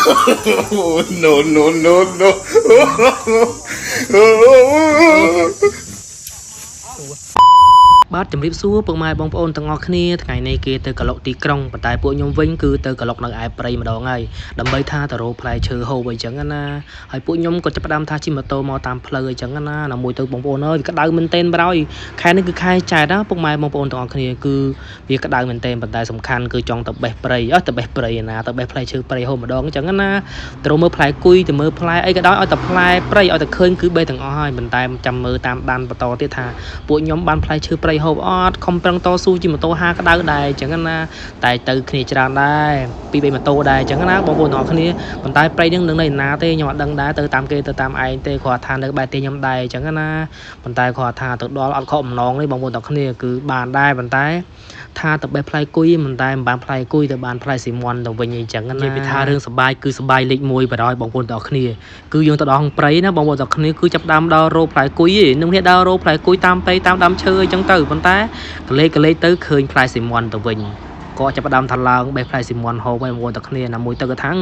Oh, no, no, no, no. បាទជំរាបសួរពុកម៉ែបងប្អូនទាំងអស់គ្នាថ្ងៃនេះគេទៅក្លុកទីក្រុងប៉ុន្តែពួកខ្ញុំវិញគឺទៅក្លុកនៅឯព្រៃម្ដងហើយដើម្បីថាទៅរកផ្លែឈើហូបអីចឹងណាហើយពួកខ្ញុំក៏ចាប់ផ្ដើមថាជិះម៉ូតូមកតាមផ្លូវអីចឹងណាណាមួយទៅបងប្អូនអើយក្តៅមែនទែនប្រយខែនេះគឺខែចែកណាពុកម៉ែបងប្អូនទាំងអស់គ្នាគឺវាក្តៅមែនទែនប៉ុន្តែសំខាន់គឺចង់ទៅបេះព្រៃអត់ទៅបេះព្រៃណាទៅបេះផ្លែឈើព្រៃហូបម្ដងអញ្ចឹងណាទៅមើលផ្លែគុយទៅមើលផ្លែអីក៏ដោយឲ្យតែផ្លែព្រៃឲ្យតែឃើញគឺបេះទាំងអស់ហើយប៉ុន្តែចាំមើលតាមដានបន្តទៀតថា ពួកខ្ញុំបានផ្លែឈើព្រៃហូបអត់ខំប្រឹងតស៊ូជិះម៉ូតូហាក្តៅដែរអញ្ចឹងណាតែទៅគ្នាច្រើនដែរពីរបីម៉ូតូដែរអញ្ចឹងណាបងប្អូនទាំងអស់គ្នាប៉ុន្តែព្រៃនឹងនឹងនៅណាទេខ្ញុំអត់ដឹងដែរទៅតាមគេទៅតាមឯងទេគ្រាន់ថានៅបែរទេខ្ញុំដែរអញ្ចឹងណាប៉ុន្តែគ្រាន់ថាទៅដល់អត់ខកបំណងទេបងប្អូនទាំងគ្នាគឺបានដែរប៉ុន្តែថាទៅបេះផ្លែគុយមិនតែមិនបានផ្លែគុយទៅបានផ្លែស៊ីមន់ទៅវិញអីចឹងណានិយាយពីថារឿងសបាយគឺសបាយលេខ1បណ្ដោយបងប្អូនទាំងអស់គ្នា គឺយើងទៅដល់ព្រៃណាបងប្អូនទាំងគ្នាគឺចាប់ដើមដល់រោផ្លែគុយឯងនឹងគ្នាដល់រោផ្លែគុយតាមព្រៃតាមដើមឈើអីចឹងទៅប៉ុន្តែកលេកលេទៅឃើញផ្លែស៊ីមន់ទៅវិញក៏ចាប់ដើមថាឡើងបេះផ្លែស៊ីមន់ហូបឲ្យបងប្អូនទាំងគ្នាណាមួយទៅកថាំង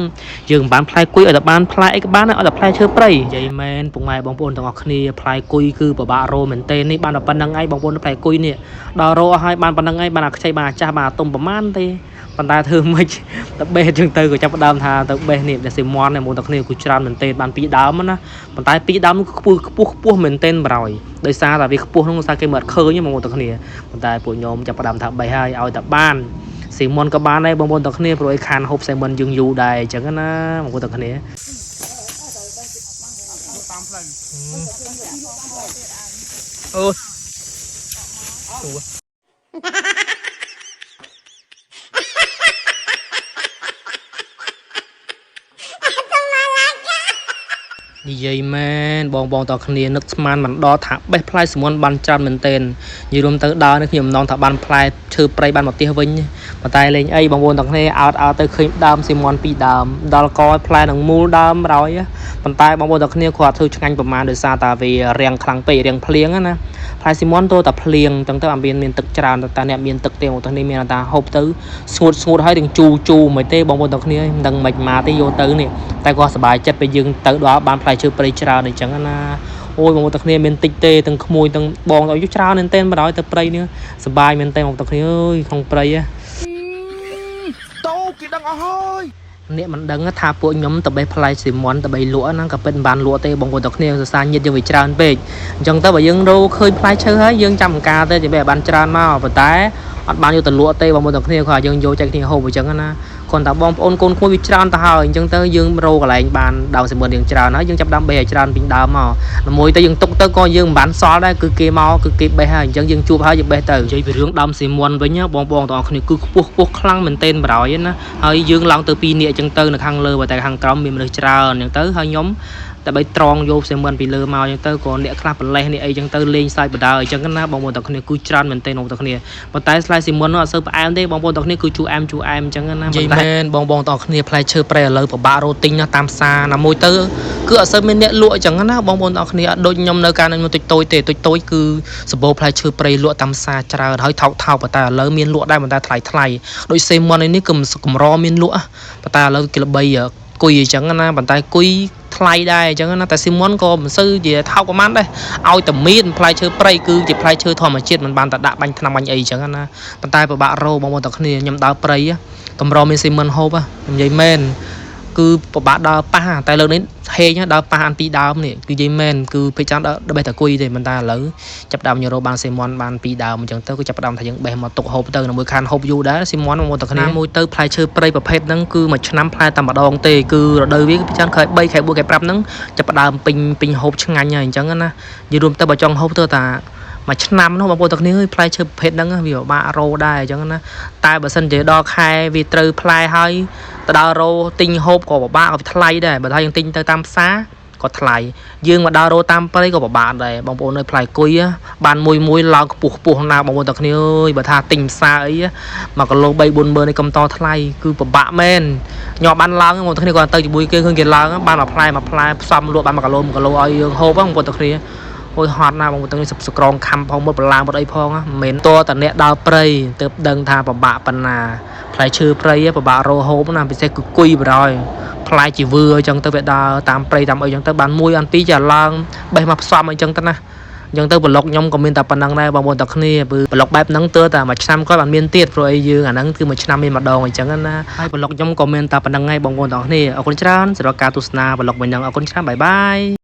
យើងមិនបានផ្លែគុយឲ្យតែបានផ្លែអីក៏បានដែរឲ្យតែផ្លែឈើព្រៃនិយាយមែនពុកម៉ែបងប្អូនទាំងអស់គ្នាផ្លែគុយគឺពិបាករោមែនទេនេះបានតែប៉ុណ្្នឹងឯងបងប្អូនផ្លែគុយនេះដល់រោឲ្យបានប៉ុណ្្នឹងឯងបានអាខ្ចីបានអាចាស់បានអាទុំប្រមាណទេប៉ុន្តែធ្វើម៉េច ទៅបេះចឹងទៅក៏ចាប់ផ្ដើមថាទៅបេះនេះដែលស៊ីមន់នេះមកតែគ្នាគឺច្រើនមែនទែនបានពីរដើមណាប៉ុន្តែពីរដើមគឺខ្ពស់ខ្ពស់ខ្ពស់មែនទែនប្រយដោយសារតែវាខ្ពស់ហ្នឹងដោយសារគេមិនឃើញមកតែគ្នាប៉ុន្តែពួកខ្ញុំចាប់ផ្ដើមថាបេះហើយឲ្យតែបានស៊ីមន់ក៏បានដែរបងប្អូនទាំងគ្នាព្រោះឯខានហូបស៊ីមន់យើងយូរដែរអញ្ចឹងណាបងប្អូនទាំងគ្នាអូនិយាយមែនបងបងតគ្នានឹកស្មានមិនដល់ថាបេះផ្លែសមុនបានច្រើនមែនទែននិយាយរួមទៅដើរនេះខ្ញុំមិនដងថាបានផ្លែឈើព្រៃបានមកផ្ទះវិញប៉ុន្តែលេងអីបងប្អូនទាំងគ្នាអោតអោតទៅឃើញដើមស៊ីមន់ពីរដើមដល់កផ្លែនឹងមូលដើមរយប៉ុន្តែបងប្អូនទាំងគ្នាគាត់ធ្វើឆ្ងាញ់ប្រមាណដោយសារតាវារាំងខ្លាំងពេករាំងភ្លៀងណាផ្លែស៊ីមន់ទោះតែភ្លៀងទាំងទៅអត់មានមានទឹកច្រើនតែអ្នកមានទឹកទេបងប្អូនទាំងនេះមានតែហូបទៅស្ងួតស្ងួតហើយទាំងជូរជូរមិនទេបងប្អូនទាំងគ្នាមិនដឹងមិនមកទេយកទៅនេះតែគាត់សប្បាយចិត្តពេលយើងទៅដល់បានផ្លែឈើព្រៃច្រើនអញ្ចឹងណាអូយបងប្អូនទាំងគ្នាមានតិចទេទាំងក្មួយទាំងបងទៅច្រើនមែនទែនបណ្ដោយទៅព្រៃនេះសប្បាយមែនទែនបងប្អូនទាំងគ្នាអើយក្នុងព្រៃហ៎ តោគេដឹងអស់ហើយ អ្នកមិនដឹងថាពួកខ្ញុំទៅបេះផ្លែស៊ីមន់ទៅបីលក់ហ្នឹងក៏ពិតមិនបានលក់ទេបងប្អូនទាំងគ្នាសរសើរញាតិយើងវាច្រើនពេកអញ្ចឹងទៅបើយើងរកឃើញផ្លែឈើហើយយើងចាំការទៅជាបេះឲ្យបានច្រើនមកប៉ុន្តែអត់បានយកទៅលក់ទេបងប្អូនទាំងគ្នាគាត់យើងយកចែកគ្នាហូបអញ្ចឹងណាគ្រាន់តែបងប្អូនកូនក្មួយវាច្រើនទៅហើយអញ្ចឹងទៅយើងរកកន្លែងបានដើមស៊ីមន់យើងច្រើនហើយយើងចាប់ដើមបេះឲ្យច្រើនពីដើមមកមួយទៅយើងទុកទៅក៏យើងមិនបានសល់ដែរគឺគេមកគឺគេបេះហើយអញ្ចឹងយើងជួបហើយយើងបេះទៅនិយាយពីរឿងដើមស៊ីមន់វិញបងប្អូនទាំងអស់គ្នាគឺខ្ពស់ខ្ពស់ខ្លាំងមែនទែនបណ្ដោយណាហើយយើងឡើងទៅពីរនាក់អញ្ចឹងទៅនៅខាងលើបើតែខាងក្រោមមានមនុស្សច្រើនអញ្ចឹងទៅហើយខ្ញុំដើម្បីត្រង់យកសេមិនពីលើមកអញ្ចឹងទៅក៏អ្នកខ្លះប្រលេះនេះអីអញ្ចឹងទៅលេងសើចបដើអញ្ចឹងណាបងប្អូនទាំងគ្នាគឺច្រើនមែនទែនបងប្អូនទាំងគ្នាប៉ុន្តែស្លែស៊ីមុននោះអត់សូវផ្អែមទេបងប្អូនទាំងគ្នាគឺជូរអែមជូរអែមអញ្ចឹងណានិយាយមែនបងប្អូនទាំងគ្នាផ្លែឈើប្រៃឥឡូវពិបាករកទិញណាតាមផ្សារណាមួយទៅគឺអត់សូវមានអ្នកលក់អញ្ចឹងណាបងប្អូនទាំងគ្នាអត់ដូចខ្ញុំនៅកាលនោះតិចតូចទេតិចតូចគឺសម្បូរផ្លែឈើព្រៃលក់តាមផ្សារច្រើនហើយថោកថោកប៉ុន្តែឥឡូវមានលក់ដែរប៉ុន្តែថ្លៃថ្លៃដូចសេមុននេះគឺកម្រមានលក់ប៉ុន្តែឥឡូវគេល្បីគុយអញ្ចឹងណាប៉ុន្តែគុយថ្លៃដែរអញ្ចឹងណាតែស៊ីមុនក៏មិនសូវជាថោកប្រហែលដែរឲ្យតែមានផ្លែឈើព្រៃគឺជាផ្លែឈើធម្មជាតិមិនបានតែដាក់បាញ់ថ្នាំបាញ់អីអញ្ចឹងណាប៉ុន្តែពិបាករកបងប្អូនទាំងគ្នាខ្ញុំដើរព្រៃកម្រមានស៊ីមុនហូបខ្ញុំនិយាយមែនគឺពិបាកដើរប៉ះតែលើកនេះហេងដើរប៉ះអានពីដើមនេះគឺនិយាយមែនគឺពេលចាំដើរបេះតាគុយទេមិនតែឥឡូវចាប់ដើមញរោបានស៊ីមុនបានពីដើមអញ្ចឹងទៅគឺចាប់ដើមថាយើងបេះមកទុកហូបទៅនៅមួយខានហូបយូរដែរស៊ីមុនបងប្អូនទាំងគ្នាមួយទៅផ្លែឈើព្រៃប្រភេទហ្នឹងគឺមួយឆ្នាំផ្លែតែម្ដងទេគឺរដូវវាគឺចាំខែ3ខែ4ខែ5ហ្នឹងចាប់ដើមពេញពេញហូបឆ្ងាញ់ហើយអញ្ចឹងណានិយាយរួមទៅបើចង់ហូបទៅតាមួយឆ្នាំនោះបងប្អូនទាំងគ្នាអើយផ្លែឈើប្រភេទហ្នឹងវាពិបាករោដែរអញ្ចឹងណាតែបើសិនជាដល់ខែវាត្រូវផ្លែហើយទៅដល់រោទិញហូបក៏ពិបាកក៏ថ្លៃដែរបើថាយើងទិញទៅតាមផ្សារក៏ថ្លៃយើងមកដើររោតាមព្រៃក៏ពិបាកដែរបងប្អូនអើយផ្លែគុយបានមួយមួយឡើងខ្ពស់ខ្ពស់ណាបងប្អូនទាំងគ្នាអើយបើថាទិញផ្សារអី1គីឡូ3 4ម៉ឺននេះកំតថ្លៃគឺពិបាកមែនញ៉ាំបានឡើងបងប្អូនទាំងគ្នាគាត់ទៅជាមួយគេឃើញគេឡើងបានមួយផ្លែមួយផ្លែផ្សំលក់បាន1គីឡូ1គីឡូឲ្យយើងហូបបងប្អូនទាំងគ្នាអូយហត់ណាស់បងប្អូនទាំងនេះសក្រងខំផងមុតបន្លាងមុតអីផងមិនមែនតតែអ្នកដើរព្រៃទើបដឹងថាពិបាកប៉ុណ្ណាផ្លែឈើព្រៃពិបាករកហូបណាពិសេសគឺគុយបរោយ ផ្លែជីវឿអញ្ចឹងទៅវាដើរតាមព្រៃតាមអីអញ្ចឹងទៅបានមួយអានពីរចាឡើងបេះមកផ្សំអីចឹងទៅណាអញ្ចឹងទៅ vlog ខ្ញុំក៏មានតែប៉ុណ្្នឹងដែរបងប្អូនទាំងគ្នាព្រោះ vlog បែបហ្នឹងទើតែមួយឆ្នាំគាត់បានមានទៀតព្រោះអីយើងអាហ្នឹងគឺមួយឆ្នាំមានម្ដងអញ្ចឹងណាហើយ vlog ខ្ញុំក៏មានតែប៉ុណ្្នឹងហើយបងប្អូនទាំងគ្នាអរគុណច្រើនសម្រាប់ការទស្សនា vlog មួយហ្នឹងអរគុណច្រើន bye bye.